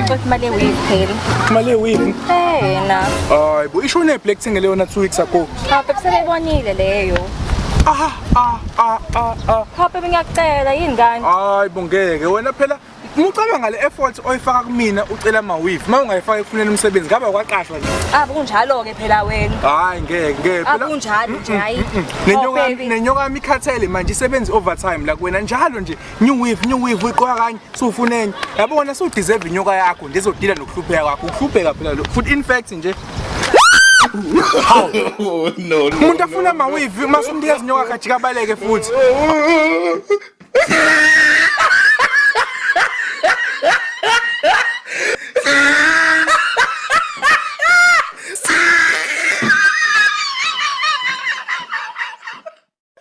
Kodwa imali ye-weave phela. Imali ye-weave? Eh na. Hayi bo, ishone black thengele yona 2 weeks ago. Cha babe sebebonile leyo. Ah ah ah ah ah. Cha babe ngiyakucela yini kani? Hayi bo ngeke wena phela Mucabanga le effort oyifaka kumina ucela ama weave uma ungayifaka ekufuneni umsebenzi ngabe kwaqashwa nje. Ah kunjalo ke phela wena. Hayi ngeke ngeke phela. Akunjalo nje hayi. Nenyoka oh, nenyoka yami ikhathele manje isebenza overtime la kuwena njalo nje new weave new weave uyiqoka kanye sufuna enye. Yabona su deserve inyoka yakho nje ezodila nokuhlupheka kwakho ukuhlupheka phela lo. Futhi in fact nje Oh, no, no. Umuntu afuna ama weave mase umnikeza inyoka kajika abaleke futhi.